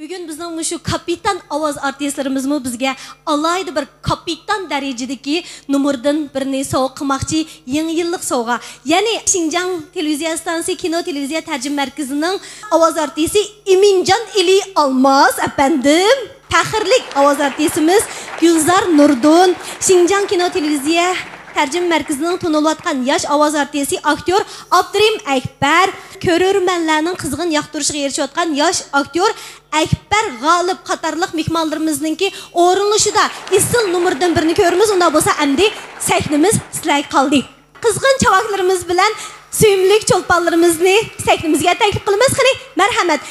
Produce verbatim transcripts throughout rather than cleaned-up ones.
بۈگۈن بىزنىڭ مۇشۇ كاپىتان ئاۋاز ئارتىسلىرىمىزمۇ بىزگە ئالاھىدە بىر كاپىتان دەرىجىدىكى نومۇردىن بىرنى سوۋغا قىلماقچى، يېڭى يىللىق سوۋغا. يەنى شىنجاڭ تېلېۋىزىيە ئىستانسىسى كىنو تېلېۋىزىيە تەرجىمە مەركىزىنىڭ ئاۋاز ئارتىسى ئىمىنجان ئېلى ئالماس ئەپەندىم. پەخىرلىك ئاۋاز ئارتىسىمىز گۈلزار نۇردىن، شىنجاڭ كىنو تېلېۋىزىيە تەرجىمە مەركىزىنىڭ تونۇلۇۋاتقان ياش ئاۋاز ئارتىسى ئاكتيور ئابدۇرېھىم ئەكبەر، كۆرۈرمەنلەرنىڭ قىزغىن ياقتۇرۇشىغا ئېرىشىۋاتقان ياش ئاكتيور ئەكبەر غالىپ قاتارلىق مېھمانلىرىمىزنىڭكى ئورۇنلىشىدا ئېسىل نومۇردىن بىرنى كۆرىمىز. ئۇنداق بولسا ئەمدى سەھنىمىز سىلەرگە قالدى. قىزغىن چاۋاكلىرىمىز بىلەن سۆيۈملۈك چولپانلىرىمىزنى سەھنىمىزگە تەكلىپ قىلىمىز. قېنى، مەرھەمەت!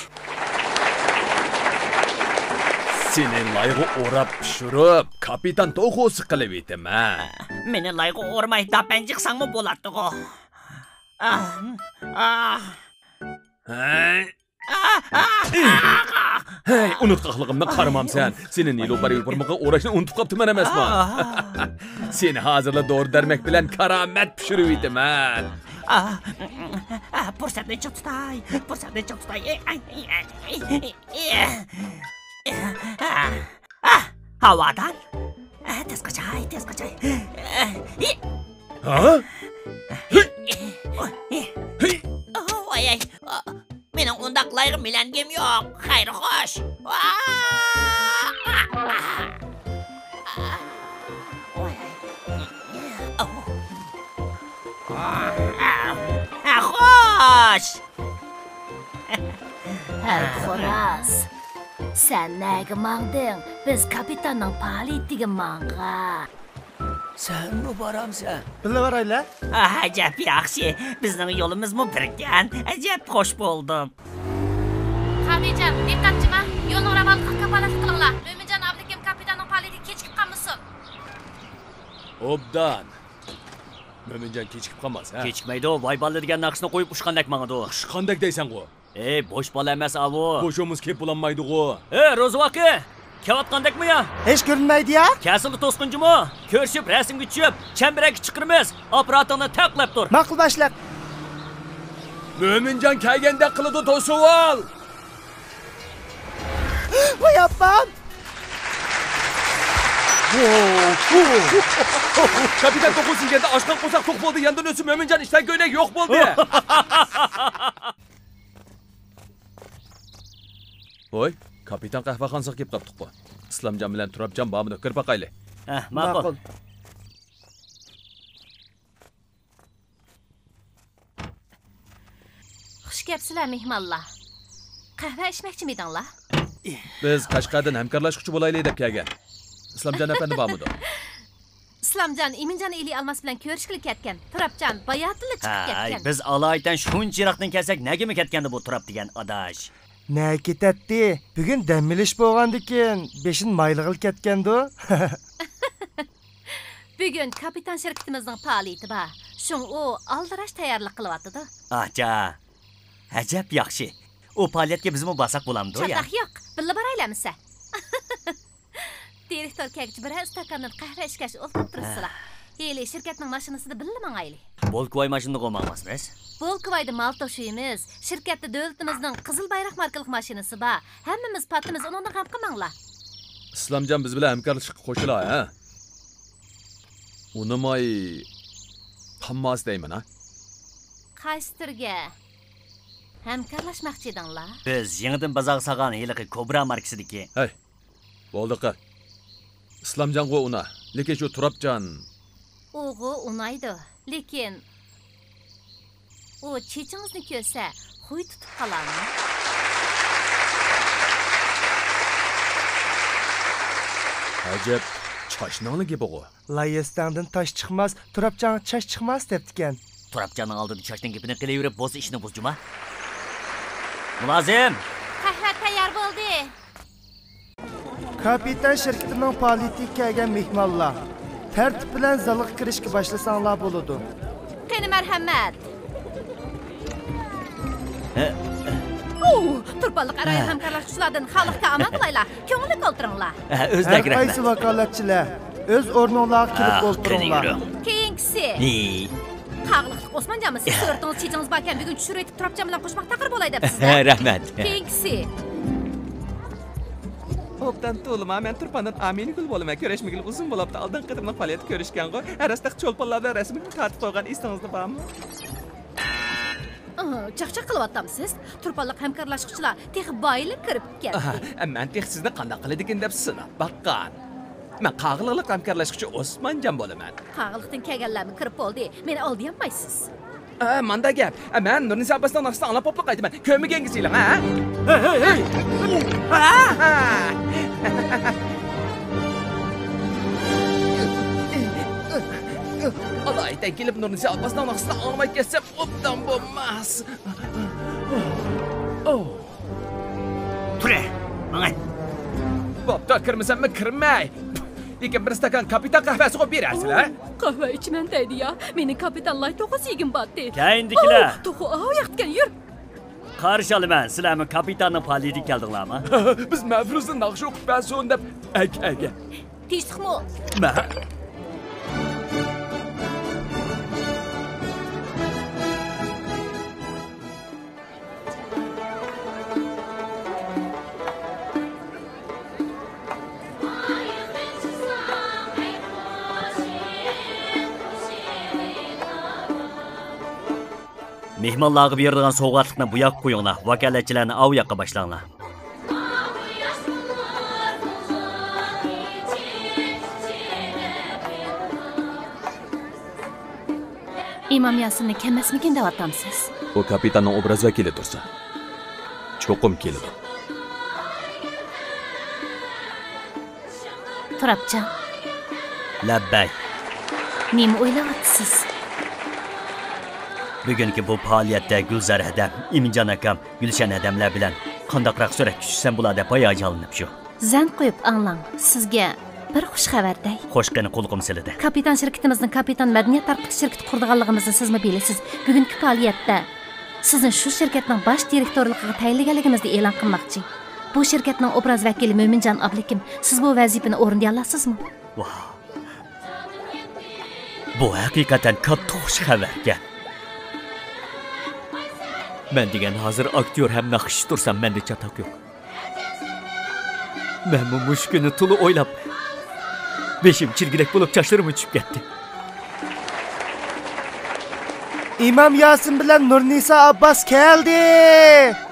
سېنى لايغا ئوراپ پىشۇرۇپ، كاپىتان توخۇسى قىلىۋېتىمەن. مېنى لايغا ئورماي داپەنجىقساڭمۇ بولاتتىغۇ. ئاھ، ئاھ. ھەي. ھەي، ئۇنتقاقلىقىمنى قارىمامسەن؟ سېنى نېلۇپەر يوپۇرمىقىغا ئوراش ئۇنتۇپ قاپتىمەن ئەمەسما؟ سېنى ھازىرلا دورا-دەرمەك بىلەن كارامەت پىشۇرۇۋېتىمەن. پۇرسەتنى چىڭ تۇتاي، پۇرسەتنى چىڭ تۇتاي. ھاۋادار. ھە، تېز قاچاي، تېز قاچاي. ھە؟ ۋاي، ۋاي. مېنىڭ ئۇنداق لايغا مىلەنگىم يوق. خەير خوش. خوش. ھەي خوراز، سەن نەگە ماڭدىڭ؟ بىز كاپىتاننىڭ پائالىيىتىگە ماڭغان. سەنمۇ بارامسەن؟ بىللە بارايلى. ئەجەب ياخشى، بىزنىڭ يولىمىزمۇ بىركەن. ئەجەب خوش بولدۇم. قاضىجان، دىققەت جىما، يولنىڭ راۋانلىقىغا كاپالەتلىك قىلىڭلار. مۆمىنجان ئابلىكىم كاپىتاننىڭ پائالىيىتىگە كېچىكىپ قالمىسۇن. ئوبدان. مۆمىنجان كېچىكىپ قالماس، ھە؟ كېچىكمەيدۇ، ۋاي بالىلار دېگەن ناخشىسىنى قويۇپ ئۇچقاندەك ماڭىدۇ. ئۇچقاندەك دەيسەنغۇ؟ ئەي، بوش بالا ئەمەس ئاۋۇ. بوشۇمىز كېلىپ بولالمايدىغۇ. ئەي، روزى ۋاقى! كېلىۋاتقاندەكمۇ يا؟ كەلسىلا توسقۇنجىمۇ؟ كۆرۈشۈپ، رەسىمگە چۈشۈپ، چەمبىرەككە چىقىرىمىز. ئاپپاراتىڭنى تەقلەپ تۇر. ماقۇل، باشلىق. مۆمىنجان كەلگەندەك قىلىدۇ، توسۇۋال! ۋاي ئاپام! كاپىتان توخۇ سىڭگەندە ئاچقان قورساق توق بولدى، ياندىن ئۆتسە مۆمىنجان ئىشتان كۆينەك يوق بولدى. ھوي، كاپىتان قەھۋەخانىسىغا كېلىپ قاپتۇققۇ. ئىسلامجان بىلەن تۇرابجان بارمىدۇ، كىرىپ باقايلى. ھە، ماقۇل. ماقۇل. خۇش كەپسىلەر، مېھمانلار. قەھۋە ئىچمەكچىمىدىڭلار؟ بىز قەشقەردىن ھەمكارلاشقۇچى بولايلى دەپ كەلگەن. ئىسلامجان ئەپەندى بارمىدۇ؟ ئىسلامجان ئىمىنجان ئېلى ئالماس بىلەن كۆرۈشكىلى كەتكەن. تۇرابجان باياتىنلا چىقىپ ھەي، كەتكەن. بىز ئالايىتەن شۇنچە يىراقتىن كەلسەك، نەگىمۇ كەتكەندى بۇ تۇراب دېگەن ئاداش؟ نەگە كېتەتتى؟ بۈگۈن دەم ئېلىش بولغاندىكىن، بېشىنى مايلىغىلى كەتكەندۇ. بۈگۈن كاپىتان شىركىتىمىزنىڭ پائالىيىتى بار. شۇڭا ئۇ ئالدىراش تەييارلىق قىلىۋاتىدۇ. ئاچا، ئەجەب ياخشى. ئۇ پائالىيەتكە بىزمۇ بارساق بولامدۇ يا؟ چاتاق يوق، بىللە بارايلى ئەمىسە. دىرېكتور كەلگۈچە بىرەر ئىستاكاندىن قەھۋە ئىچكەچ ئولتۇرۇپ تۇرۇپسىلا. ھېلى شىركەتنىڭ ماشىنىسىدا بىللە ماڭايلى. بولكا ۋاي ماشىنىدىغۇ ماڭماسمىز؟ بولكا ۋايدا مال توشۇيمىز. شىركەتتە دۆلىتىمىزنىڭ قىزىل بايراق ماركىلىق ماشىنىسى بار. ھەممىمىز پاتىمىز، ئۇنىڭدىن غەم قىلماڭلار. ئىسلامجان بىز بىلەن ھەمكارلىشىشقا قوشۇلا، ھە؟ ئۇنىماي قالماس دەيمەن، ھە؟ قايسى تۈرگە ھەمكارلاشماقچى ئىدىڭلار؟ بىز يېڭىدىن بازارغا سالغان ھېلىقى كوبرا ماركىسىدىكى. ھەي، بولدى قىل. ئىسلامجانغۇ ئۇنا، لېكىن شۇ تۇرابجان. ئۇغۇ ئۇنايدۇ، لېكىن ئۇ چېچىڭىزنى كۆرسە خۇي تۇتۇپ قالارمۇ؟ ئەجەب، چاچنىڭلا گېپىغۇ. لاي ئۆستەڭدىن تاش چىقماس، تۇرابجانغا چاچ چىقماس دەپتىكەن. تۇرابجاننىڭ ئالدىدا چاچنىڭ گېپىنى قىلىۋېرىپ بولسا ئىشنى بۇز جۇما. مۇلازىم! قەھۋە تەييار بولدى. كاپىتان شىركىتىنىڭ پائالىيىتىگە كەلگەن مېھمانلار، تەرتىپ بىلەن زالغا كىرىشكە باشلىساڭلار بولىدۇ. قېنى، مەرھەمەت. ھە. ئۇ، تۇرپانلىق ئەرئايىم ھە. ھەمكارلاشقۇچىلاردىن خالىققا ئامان بولايلا. كۆڭۈللۈك ئولتۇرۇڭلار. ھە، ئۆزلەرگە ھەر قايسى رەھمەت. ۋاكالەتچىلەر ئۆز ئورنۇڭلارغا كېلىپ ھە، ئولتۇرۇڭلار. قېنى يۈرۈڭ. كېيىنكىسى. ھى. قاغىلىقلىق ئوسمانجانمۇ سىز سۈرىتىڭىز، چېچىڭىز باركەن، بۈگۈن چۈشۈرۈۋېتىپ تۇرابجان بىلەن قوشماق تەقىر بولاي دەپسىز-دە. ھە، رەھمەت. كېيىنكىسى. ئوبدان تۇغۇلما، مەن تۇرپاندىن ئامىنىگۈل بولىمەن. كۆرۈشمىگىلى ئۇزۇن بولۇپتۇ، ئالدىنقى قېتىملىق پائالىيەتتە كۆرۈشكەنغۇ. ھە، راستتەك چولپانلار بىلەن رەسىمىڭىزنى تارتىپ قويغان ئېسىڭىزدە بارمۇ؟ ئا، چاقچاق قىلىۋاتامسىز؟ تۇرپانلىق ھەمكارلاشقۇچىلار تېخى بايىلىپ كىرىپ كەتتى. ئاھا، مەن تېخى سىزنى قانداق قىلىدىكىن دەپ سىناپ باققان. مەن قاغىلىقلىق ھەمكارلاشقۇچى ئوسمانجان بولىمەن. قاغىلىقتىن كەلگەنلەرمۇ كىرىپ بولدى. مېنى ئالدىيالمايسىز. ئە، ماندا گەپ. ئە، مەن نۇرنىسا ئابباسنىڭ ناخشىسىنى ئاڭلاپ بوپلا قايتىمەن. كۆرمىگەنگە سېلىڭ، ھە؟ ھەي، ھەي، ھەي. ئالايىتەن كېلىپ نۇرنىسا ئابباسنىڭ ناخشىسىنى ئاڭلىماي كەتسەم ئوبدان بولماس. ئوھ. تۇرە، ماڭاي. بوپتۇ، كىرمىسەممۇ كىرمەي. لېكىن بىر ئىستاكان كاپىتان قەھۋەسى قويۇپ بېرەرسىلەر. قەھۋە ئىچىمەن دەيدۇ يا. مېنىڭ كاپىتان لاي توخۇسى يېگۈم بارتى. كەينىدىكىلەر. ئوھ، توخۇ ئاۋۇ ياقتىكەن، يۈر. قارشى ئالىمەن، سىلەرمۇ كاپىتاننىڭ پائالىيىتىگە كەلدىڭلارمۇ؟ بىز مەپرۇزدىن ناخشا ئوقۇپ بەرسۇن دەپ ئەك-، ئەگە. تىنچلىقمۇ؟ مە- مېھمانلارغا بېرىدىغان سوۋغاتلىقنى بۇ ياققا قويۇڭلار، ۋاكالەتچىلەرنى ئاۋۇ ياققا باشلاڭلار. ئىمام ياسىننى كەممەسمىكىن دەۋاتامسىز؟ ئۇ كاپىتاننىڭ ئوبراز ۋەكىلى تۇرسا، چوقۇم كېلىدۇ. تۇرابجان. لەببەي. نېمە ئويلاۋاتىسىز؟ بۈگۈنكى بۇ پائالىيەتتە گۈلزار ھەدەم، ئىمىنجان ئاكام، گۈلشەن ھەدەملەر بىلەن قانداقراق سۈرەتكە چۈشسەم بولا دەپ ھاياجانلىنىپ شۇ. زەن قويۇپ ئاڭلاڭ، سىزگە بىر خۇش خەۋەر دەي. خوش، قېنى، قۇلىقىم سىلىدە. كاپىتان شىركىتىمىزنىڭ كاپىتان مەدەنىيەت تارقىتىش شىركىتى قۇرىدىغانلىقىمىزنى سىزمۇ بىلىسىز. بۈگۈنكى پائالىيەتتە سىزنى شۇ شىركەتنىڭ باش دىرېكتورلۇقىغا تەيىنلىگەنلىكىمىزنى ئېلان قىلماقچى. بۇ شىركەتنىڭ ئوبراز ۋەكىلى مۆمىنجان ئابلىكىم، سىز بۇ ۋەزىپىنى ئورۇندىيالامسىزمۇ؟ ۋاھ. بۇ ھەقىقەتەن كاتتا خۇش خەۋەركەن. مەن دېگەن ھازىر ئاكتيور ھەم ناخشىچى تۇرسام، مەندە چاتاق يوق. مەنمۇ مۇشۇ كۈننى تولا ئويلاپ، بېشىم چىلگىدەك بولۇپ، چاچلىرىممۇ چۈشۈپ كەتتى. ئىمام ياسىن بىلەن نۇرنىسا ئابباس كەلدى!